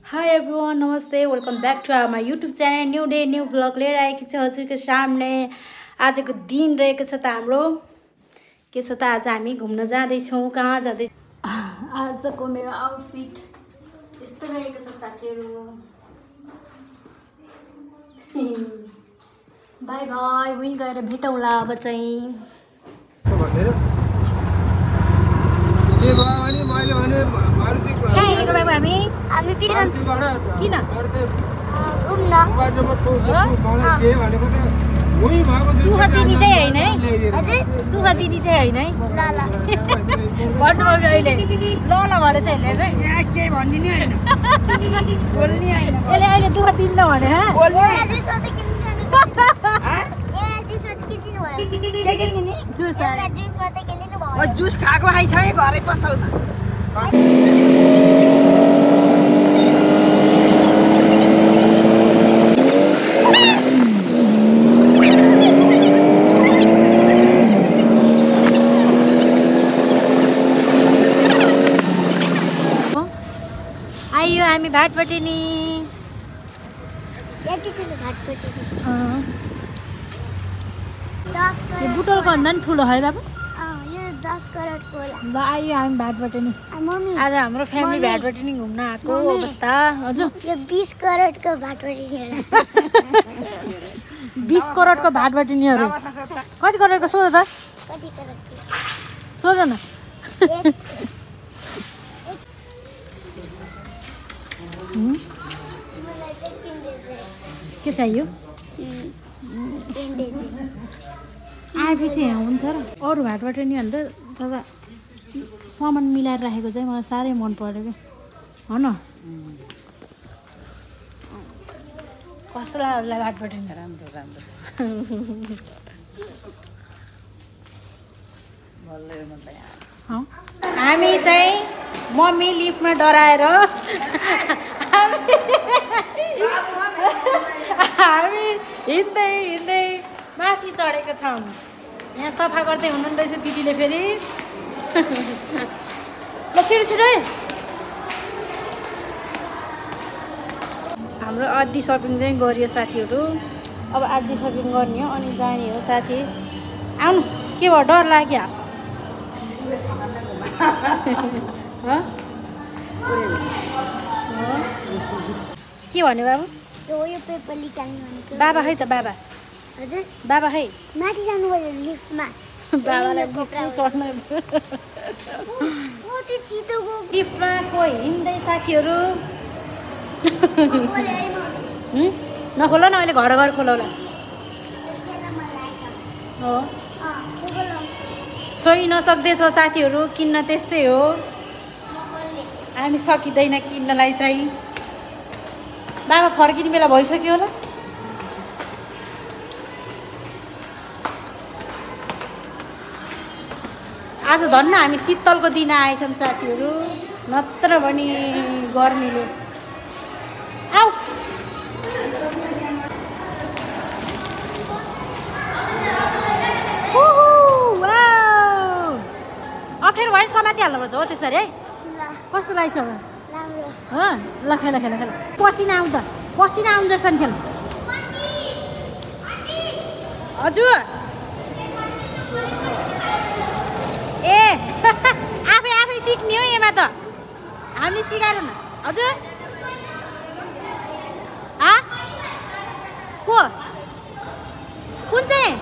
High everyone नमस्ते welcome back to our my YouTube channel new day new blog लिएर आएकी छ हजुरको सामने। आजको दिन रहेको छ त हाम्रो के छ त आज हामी घुम्न जाँदैछौँ। कहाँ जाँदै आजको मेरो आउटफिट यस्तो रहेको छ साथीहरू। बाई बाई विन गएर भेटौँला अब चाहिँ। दुःख दिने चाहिँ होइन है, दुःख दिने चाहिँ होइन है। भन्नु अहिले ल ल भनेछ यसले केही भनिदिने होइन, बोल्ने होइन। यसले अहिले दुःख दिन्न भने जुस खाएको आइ छ घरै पसलमा। आइयो हामी भाटपट्टि नि। बुटोलको भन्दा पनि ठुलो है बाबु। ल आइयो हामी भाटपट्टि नि। आज हाम्रो फ्यामिली भाटपट्टि नि घुम्न आएको अवस्था। हजुर यो 20 करोडको भाटपट्टि नि। 20 करोडको भाटपट्टि निहरू कति करोडको सोध त? कति करोडको सोध न। के चाहियो? आएपछि यहाँ हुन्छ र अरू भाटबाट नि अन्त तर सामान मिलाएर राखेको चाहिँ मलाई साह्रै मन पर्यो क्या हो न। कस्तो लाग्यो भाटबाट नि? राम्रो राम्रो हामी चाहिँ मम्मी लिफ्टमा डराएर हामी हिँड्दै हिँड्दै माथि चढेको छौँ। यहाँ सफा गर्दै हुनुहुँदो रहेछ दिदीले फेरि। ल छिटो छिटो हाम्रो आधी सपिङ चाहिँ गरियो साथीहरू। अब आधी सपिङ गर्ने हो अनि जाने हो साथी। आउनु के भयो डर लाग्यो? के भन्यो बाबु? यो पेपर निकाल्नु भनेको। बाबा है त बाबा? हजुर बाबा है माथि जानु पर्यो लिफ्टमा। बाबालाई लिफ्टमा चढ्न लिफ्टमा कोही हिँड्दै साथीहरू। नखोल न अहिले घर घर खोलाउला। हो छोइ नसक्दैछ साथीहरू किन्न, त्यस्तै हो। हामी सकिँदैन किन्नलाई चाहिँ। बाबा फर्किने बेला भइसक्यो होला। आज धन्न हामी शीतलको दिन आएछौँ साथीहरू, नत्र भने गर्मीले। आऊ अप्ठ्यारो भयो समाति हाल्नुपर्छ हो त्यसरी है। कस्तो लाग्छ हो? ल खेल खेल खेल। पसिना आउँछ, पसिना आउँछ नि खेल। हजुर ए आफै आफै सिक्ने हो यसमा त, हामीले सिकाएर न। हजुर को कुन चाहिँ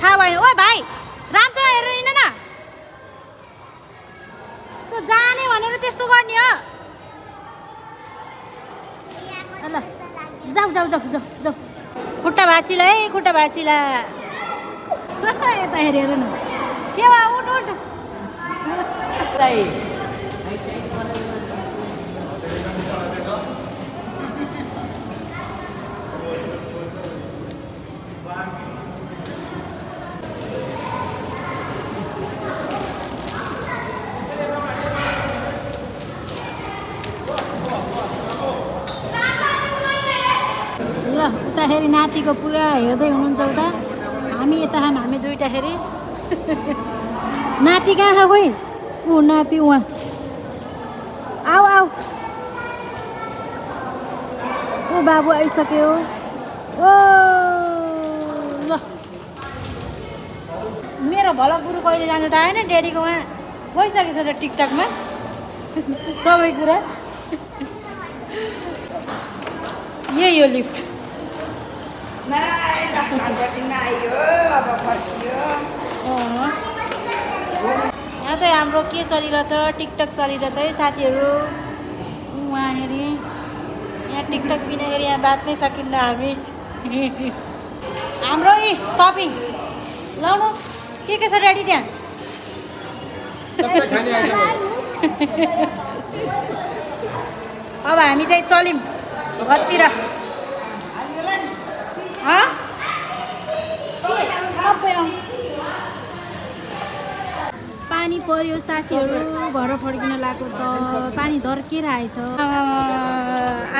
थाहा भएन? ओ भाइ राम्रोसँग हेरेर हिँड न। त जाने भनेर त्यस्तो गर्ने हो। ल जाऊ जाऊ जाऊ जाऊ जाऊ। खुट्टा भाँचिला है, खुट्टा भाँचिला। यता हेरेर न के भयो? उठ उठ। ल उताखेरि नातिको पुरा हेर्दै हुनुहुन्छ उता। हामी यता हामी दुइटाखेरि। नाति कहाँ छ खोइ? ऊ नाति उहाँ। आऊ आऊ बाबु आइसक्यो ओ ल मेरो भला गुरु कहिले जान्छ त आएन ड्याडीकोमा गइसकेछ र टिकटकमा सबै कुरा यो लिफ्ट यहाँ चाहिँ हाम्रो के चलिरहेछ टिकटक चलिरहेछ है साथीहरू उहाँ हेरी यहाँ टिकटक बिना हेरी यहाँ बाँच्नै सकिन्न हामी हाम्रो यी सपिङ लाउनु के छ ड्याडी त्यहाँ अब हामी चाहिँ चल्यौँ घरतिर पानी पर्यो साथीहरू घर फर्किन लागेको छ पानी धर्केर आएछ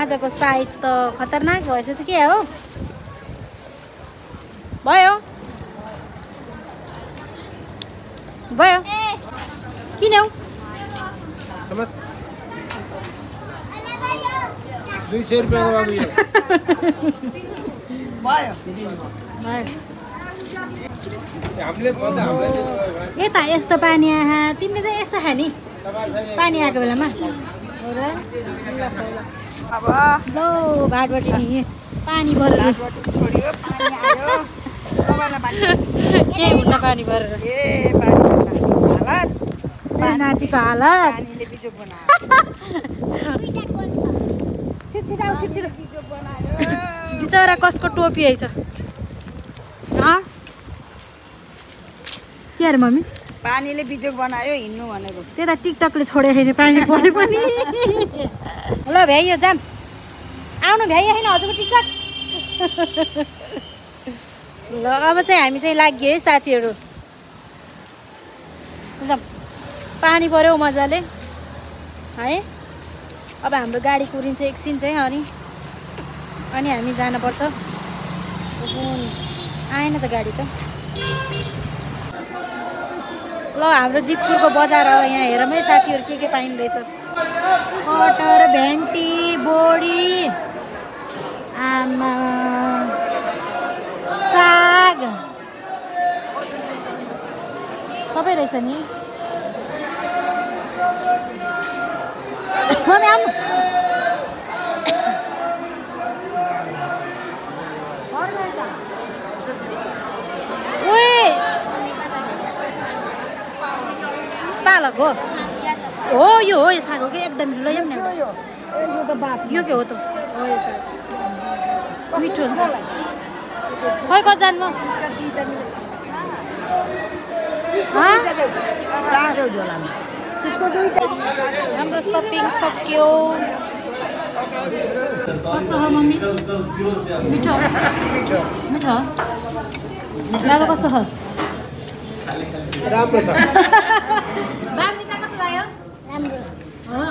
आजको साइड त खतरनाक भएछ त के हो भयो भयो किन हौ 200 रुपैयाँ यता यस्तो पानी आहा तिमीले चाहिँ यस्तो खाने पानी आएको बेलामा लो भाटबाट नि पानी भरेर के हुन्न पानी भरेर नातिको हालत बिचरा कसको टोपी आइछ के अरे मम्मी पानीले बिजोग बनायो हिँड्नु भनेको त्यता टिकटकले छोडे छैन पानी परे पनि ल भ्याइयो जाम आउनु भ्याइयो छैन हजुरको टिकटक ल अब चाहिँ हामी चाहिँ लाग्यो है साथीहरू पानी पर्यो मजाले है अब हाम्रो गाडी कुरिन्छ एकछिन चाहिँ अनि हामी जानुपर्छ आएन त गाडी त ल हाम्रो जितपुरको बजार हो यहाँ हेरौँ है साथीहरू के पाइँदैछ कटहर भेन्टी बोडी आमा साग सबै रहेछ नि मम्मी आउनु पालक हो यो हो यो साग हो कि एकदम ठुलो यो के हो त हो यो साग मिठो हुन्छ खै कजानमा हाम्रो सपिङ सक्यो कस्तो हो मम्मी मिठो मिठो बाबा कस्तो छ राम्रो छ बाबा कस्तो लाग्यो राम्रो हो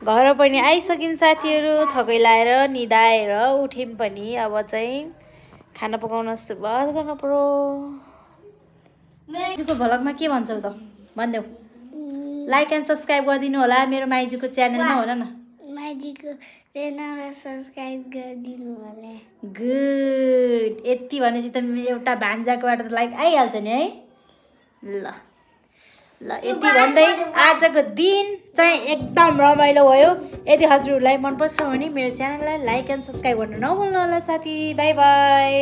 घर पनि आइसक्यौँ साथीहरू थकै लाएर निदाएर उठ्यौँ पनि अब चाहिँ खाना पकाउन सुरुवात गर्न पर्यो माइजूको भ्लगमा के भन्छौ त भनिदेऊ लाइक एन्ड सब्सक्राइब गरिदिनु होला मेरो माइजूको च्यानलमा होला न माइजूको च्यानललाई सब्स्क्राइब गरिदिनु होला गुड यति भनेपछि त एउटा भान्जाकोबाट त लाइक आइहाल्छ नि है ल ल यति भन्दै आजको दिन चाहिँ एकदम रमाइलो भयो यदि हजुरहरूलाई मनपर्छ भने मेरो च्यानललाई लाइक एन्ड सब्सक्राइब गर्न नभुल्नु होला साथी बाई बाई